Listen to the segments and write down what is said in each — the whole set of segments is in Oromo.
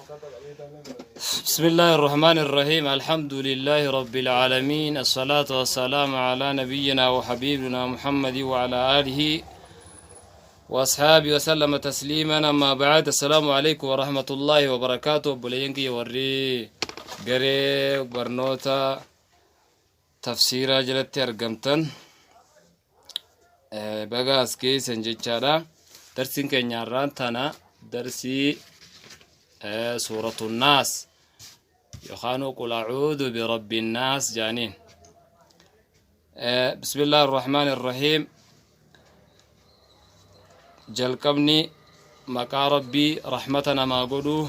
بسم الله الرحمن الرحيم الحمد لله رب العالمين الصلاة والسلام على نبينا وحبيبنا محمد وعلى آله وأصحابه وسلم تسليما أما بعد السلام عليكم ورحمة الله وبركاته بلينكي وري قري برنوتا tafsiiraa jalatti argamtan baga as geessan jechaadha. Darsiin keenya har'aan tana darsii suuratu naas yookaan qul a'uudhu birabbi naas jaaniin. Bismillaahi irrahmaani irrahiim. Jalqabni maqaa Rabbii rahmata namaa godhuu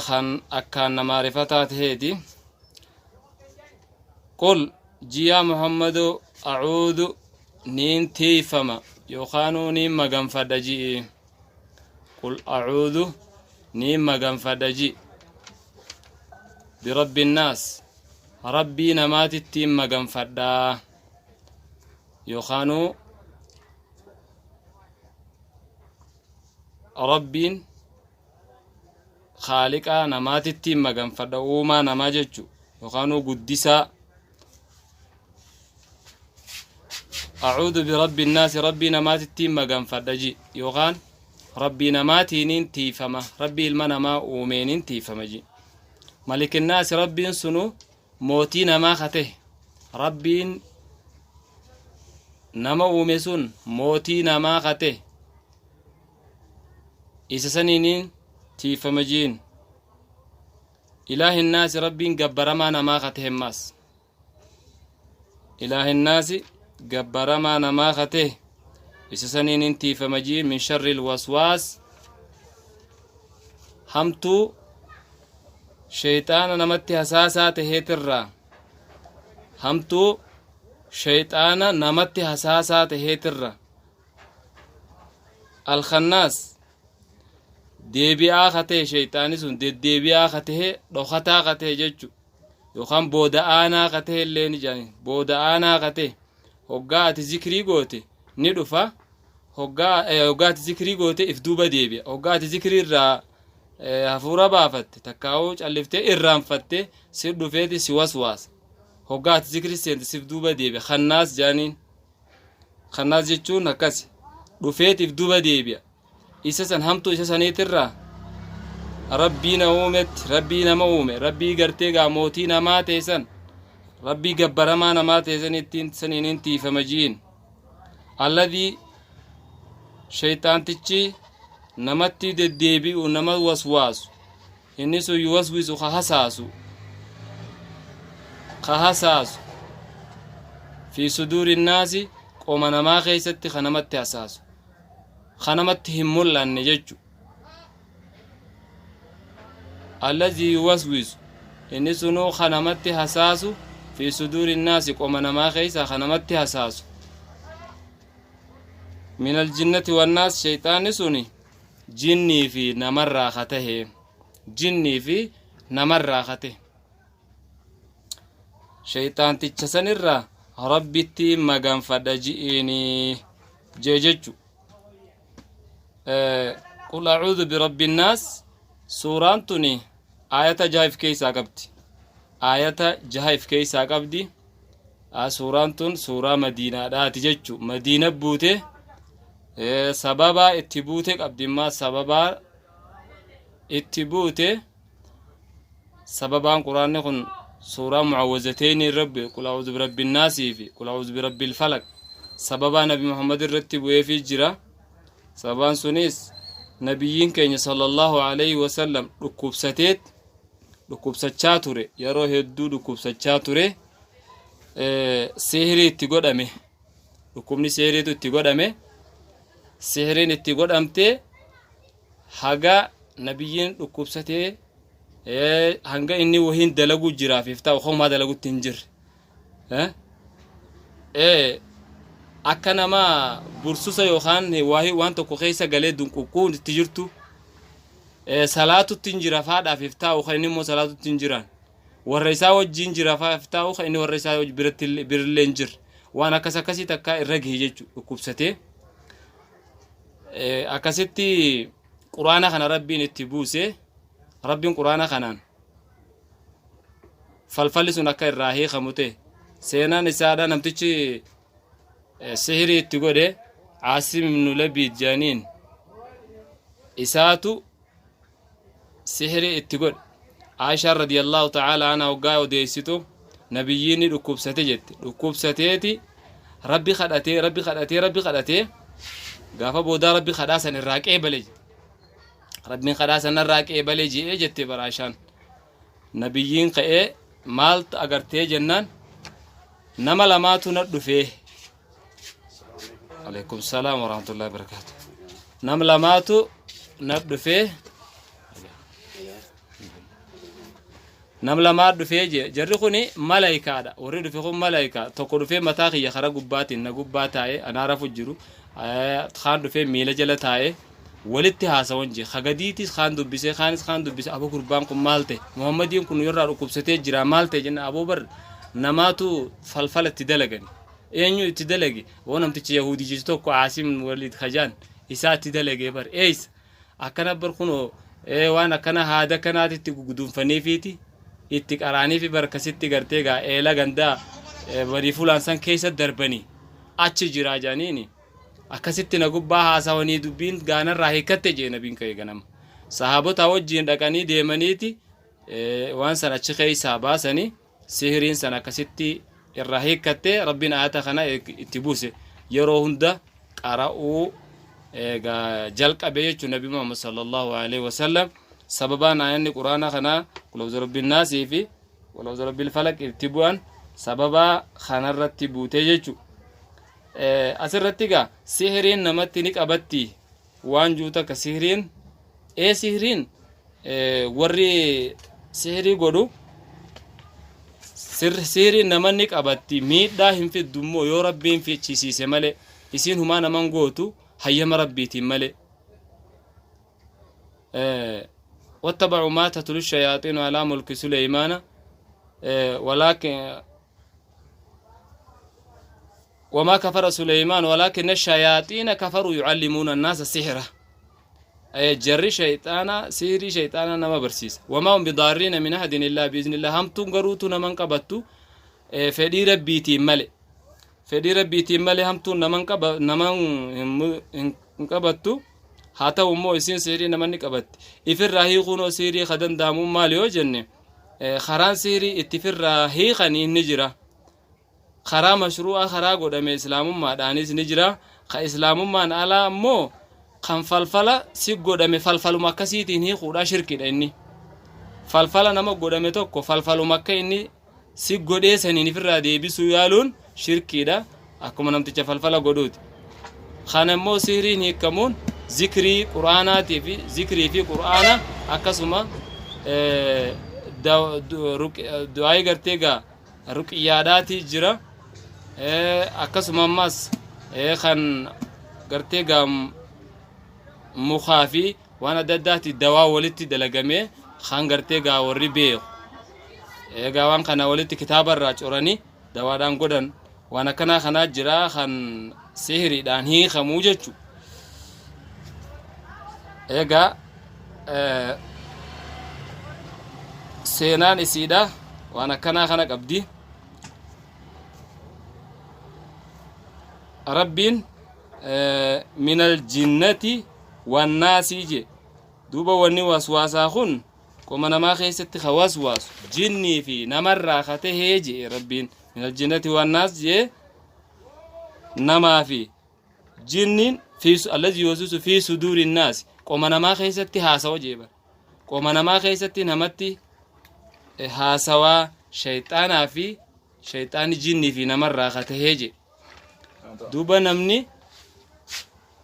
kan akkaan namaa rifataa taheeti. Qul jiyaa Muhammadu a'uudu niin tiiyfama yookaanuu niin maganfadha ji'i. Qul a'uudu niin maganfadha ji'i. Birabbi naas Rabbii namaatittiin maganfadhaa. Yookaanuu Rabbiin khaaliqaa namaatittiin maganfadha, uumaa namaa jechu yookaanuu guddisaa. A'uudhu birabbi naasi, Rabbii namaatittiin maganfadha ji yookaan Rabbii namaatiiniin tiifama, Rabbii ilma namaa uumeeniin tiifama ji. Malikinnaasi, Rabbiin sunu mootii namaa ka tahe, Rabbiin nama uume sun mootii namaa ka tahe isa saniiniin tiifama jiin. Ilaahinnaasi, Rabbiin gabbaramaa namaa ka tahe ammaas ilaahinnaasi gabbaramaa namaa ka tahe isa saniiniin tiifama jiin. Min sharri ilwaswaas, hamtuu sheyxaana namatti hasaasaa taheetirraa, hamtuu sheyxaana namatti hasaasaa taheetirra. Alkhannaas, deebi'aa ka ta'e, sheyxaani sun deddeebi'aa ka ta'e, dhokataa ka ta'e jechu yookaan booda aanaa ka ta'e illee ni jedhani. Booda aanaa ka ta'e hoggaa ati zikrii goote ni dhufa, hoggaa ati zikrii goote if duuba deebi'a, hoggaa ati zikrii irraa hafuura baafatte takkaa'uu calliftee irraanfatte si dhufeeti si waswaasa. Hoggaa ati zikrii seente sif duuba deebi'a. Khannaas jedhaniin. Khannaas jechuun akkasi dhufeeti if duuba deebi'a. Isa san hamtuu isa saniitirraa Rabbii na uumetti, Rabbii nama uume, Rabbii gartee gaa mootii namaa ta'e san, Rabbii gabbaramaa namaa ta'e san ittiin saniin tiifama ji'iin. Alladii, shayxaantichi namatti deddeebi'u, nama waswaasu, inni sun yuwaswisu ka hasaasu, ka hasaasu, fi suduuri naasi, qoma namaa keessatti ka namatti hasaasu, ka namatti hin mul'anne jechu. Alladii yuwaswisu, inni sunuu ka namatti hasaasu, fi suduuri naasi, qoma namaa keessa ka namatti hasaasu, min aljinnati wannaas, shayxaanni suni jinnii fi namarraa ka tahe, jinnii fi namarraa ka tahe, shayxaanticha sanirraa Rabbitti maganfadha ji'iini jee jechu. Qul a'uudhu birabbi nnaas suuraan tuni aayata jaha if keessaa qabdi, aayata jaha if keessaa qabdi. Suuraan tun suuraa Madiinaadhaati jechu. Madiina buute, sababaa itti buute qabdi. Immaa sababaa itti buute, sababaan quraanni kun suuraa mucawwazateyni irra bu'e, qul a'uudhu birabbi nnaasii fi qul a'uudhu birabbil falaq, sababaa Nabi Muhammad irratti bu'eefii jira. Sababaan sunis nabiyyiin keenya sallallahu alaihi wasallam dhukkubsateet dhukkubsachaa ture, yeroo hedduu dhukkubsachaa ture. Sihrii itti godhame, dhukkubni sihriitu itti godhame. Sihriin itti godhamte haga nabiyyiin dhukkubsatee hanga inni wahiin dalaguu jiraaf iftaa homaa dalagutti hin jirre, akka nama bursusa yookaan waahii waan tokko keessa galee dunquqquun itti jirtu, salaatutti hin jira faadhaaf iftaa'u kan inni immoo salaatutti hin jiran, warra isaa wajjin jira faadhaaf iftaa'u kan inni warra isaa biratti birillee hin jirre, waan akkas akkasii takka irra gahe jechuudha. Dhukkubsatee akkasitti Quraana kana Rabbiin itti buuse. Rabbiin Quraana kanaan falfalli sun akka irraa hiikamu ta'e. Seenaan isaadha, namtichi sihirii itti godhe Aasim ibnu Labiid jedhaniin, isaatu sihirii itti godhe. Aishaan radiyallahu ta'ala anha hoggaa odeessitu, nabiyyiin ni dhukkubsate jette. Dhukkubsateeti Rabbi kadhatee, Rabbi kadhatee, Rabbi kadhatee, gaafa boodaa Rabbi kadhaa san irraa qeebale. Rabbiin kadhaa san irraa qeebale je'ee jette bara Aishaan. Nabiyyiin ka'ee maaltu agartee jennaan, nama lamaatu na dhufee. Alaikum salaam wa rahmatullahi wa barakatuh. Nama lamaatu na dhufee, nam lamaa dhufee jee. Jarri kuni malayikaadha. Warri dhufe kun malayika. Tokko dhufee mataa kiyya kara gubbaatiin na gubbaa taa'ee anaa rafu jiru, kaan dhufee miila jala taa'ee walitti haasawan jee. Kagadiitis kaan dubbisee, kaanis kaan dubbise. Aboo, gurbaan kun maal ta'e? Muhammadiin kun irraa dhukkubsatee jira, maal ta'e jenna. Aboo bar, namaatu falfala itti dalagani. Eenyu itti dalage? Oo, namtichi yahudichi tokko Aasim Waliid kajaan isaa itti dalagee bar. Eeysa akkana bar? Kunoo waan akkana haada akkanaati itti guduunfaniifiiti itti qaraaniifi bar. Akkasitti gartee gaa eela gandaa barii fulaan san keessa darbanii achi jiraa jedhaniini. Akkasitti na gubbaa haasawanii dubbiin gaanarraa hiikkatte jee. Nabiin ka'e ganama sahaabota wajjiin dhaqanii deemaniiti waan san achi keessaa baasanii, sihiriin san akkasitti irraa hiikkatte. Rabbiin ayata kana itti buuse. Yeroo hunda qara'uu egaa jalqabe jechuun Nabi Muhammad sallallahu alaihi wasallam. Sababaan ayanni Quraana kanaa qul a'uuzu rabbil naasii fi qul a'uuzu rabbil falaq itti bu'an sababaa kanarratti buute jechuudha. Asirratti egaa sihiriin namatti ni qabatti waan jiru takka. Sihiriin sihiriin warri sihirii godhu sihiriin namanni qabatti, miidhaa hin fiddu immoo yoo Rabbiin fichisiise malee. Isiin humaa naman gootu hayyama Rabbiitiin malee. واتبعوا ما تتلو الشياطين على ملك سليمان ولكن وما كفر سليمان ولكن الشياطين كفروا يعلمون الناس السحر. Jarri shayxaana sihirii shayxaana nama barsiisa. وما هم بضارين من أحد إلا بإذن الله. Hamtuun garuutu naman qabattu fedhii Rabbiitiin male. Fedhii Rabbiitiin malee hamtuun naman qaba naman hin qabattu. Haa ta'u immoo isiin sihirii namanni qabatti. Ifirraa hiikuunoo sihirii ka danda'amuun maal yoo jenne, karaan sihirii itti ifirraa hiikanii ni jira. Karaa mashruu'a karaa godhame islaamummaadhaanis ni jira. Ka islaamummaan alaa immoo kan falfala si godhame falfaluma akkasiitiin hiikuudha, shirkidha inni. Falfala nama godhame tokko falfaluma akka inni si godhee saniin ifirraa deebisuu yaaluun shirkiidha, akkuma namticha falfala godhuuti. Kana immoo sihiriin hiikamuun zikrii Quraanaatii fi zikrii fi Quraana, akkasuma du'aayii gartee gaa ruqiyyaadhaati jira. Akkasuma ammas kan gartee gaa mukaa fi waan adda addaati dawaa walitti dalagamee kan gartee gaa warri beeku egaa waan kana walitti kitaaba irraa coranii dawaadhaan godhan, waan akkanaa kanaa jira kan sihiriidhaan hiikamuu jechu. Egaa seenaan isiidha waan akkanaa kana qabdi. Rabbiin من الجنة والناس je. Duuba wanni waswaasaa kun qoma namaa keessatti ka waswaasu jinnii fi namarraa ka tahee jee. Rabbiin من الجنة والناس jee. Namaa fi jinniin في الذي يوسوس في صدور الناس, qoma namaa keessatti haasawa jee bara. Qoma namaa keessatti namatti haasawaa shayxaanaa fi shayxaani jinnii fi namarraa ka tahee jee. Duuba namni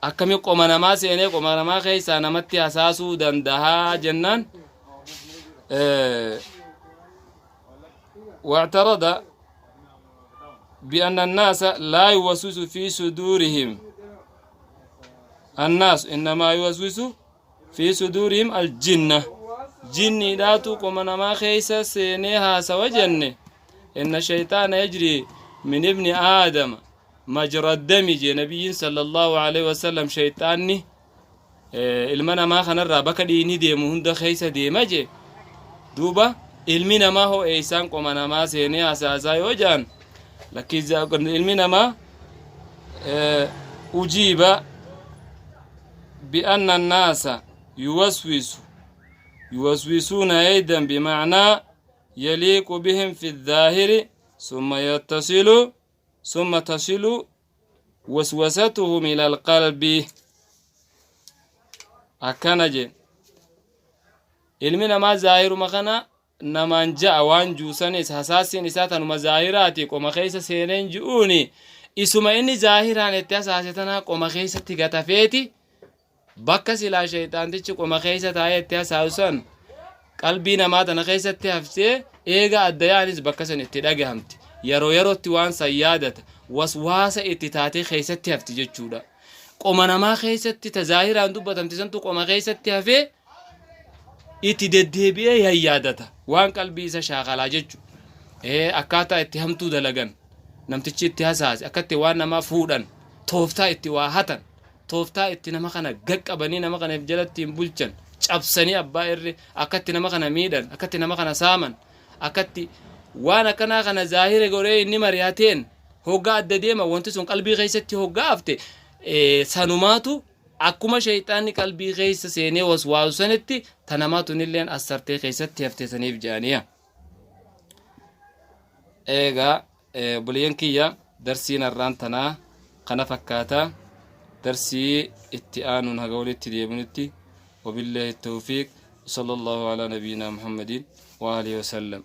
akkami qoma namaa seenee qoma namaa keessaa namatti hasaasuu dandahaa jennaan, واعترض بأن الناس لا يوسوس في صدورهم الناس، إنما يوسوس في صدورهم الجنة. جني داتو قم نما خيس سينيها سوجن. إن الشيطان يجري من ابن آدم مجرى الدم je نبي صلى الله عليه وسلم. شيطاني Ilma namaa kanarraa bakka dhiigni deemu hunda keessa deema jee. Duuba ilmi namaa hoo eeysaan qoma namaa seenee hasaasaa yoo jaan, lakkii, ilmi namaa ujiiba bi'anna annaasa yuwaswisu yuwaswisuuna aydan bimacnaa yaliiqu bihim fi الظaahiri, summa yattasilu summa tasilu waswasatuhum ila alqalbi. Akkana je, ilmi namaa zaahiruma kana namaan ja'a waan juusanis hasaasiin isaa tanuma zaahiraati. Qoma keessa seeneen ji'uuni isuma inni zaahiraan itti hasaase tanaa qoma keessatti gatafeeti. Bakka silaa shayxaantichi qoma keessa taa'ee itti hasaasu san qalbii namaa tana keessatti haftee, eega adda yaanis bakka san itti dhagahamti. Yeroo yerootti waan san yaadata, waswaasa itti taatee keessatti hafti jechuudha. Qoma namaa keessatti ta zaahiraan dubbatamti santu qoma keessatti hafee itti deddeebi'ee yayyaadata, waan qalbii isa shaakalaa jechu. Akkaataa itti hamtuu dalagan, namtichi itti hasaase, akkatti waan namaa fuudhan, tooftaa itti waa hatan, tooftaa itti nama kana gaqqabanii nama kana jalatti hin bulchan, cabsanii abbaa irri, akkatti nama kana miidhan, akkatti nama kana saaman, akkatti waan akkanaa kana zaahira godhee inni mari'ateen hoggaa adda deema, wanti sun qalbii keessatti hoggaa hafte, sanumaatu akkuma shayxaanni qalbii keessa seenee waswaasu sanitti tanamaa tunilleen assartee keessatti hafte saniif jedhaniya. Eegaa obboleeyyan kiyya, darsiin har'aan tanaa kana fakkaata. Darsii itti aanuun haga walitti deebinutti, wabillahi tawfiiq, sallallahu alaa nabiyyinaa Muhammadin wa alihi wasallam.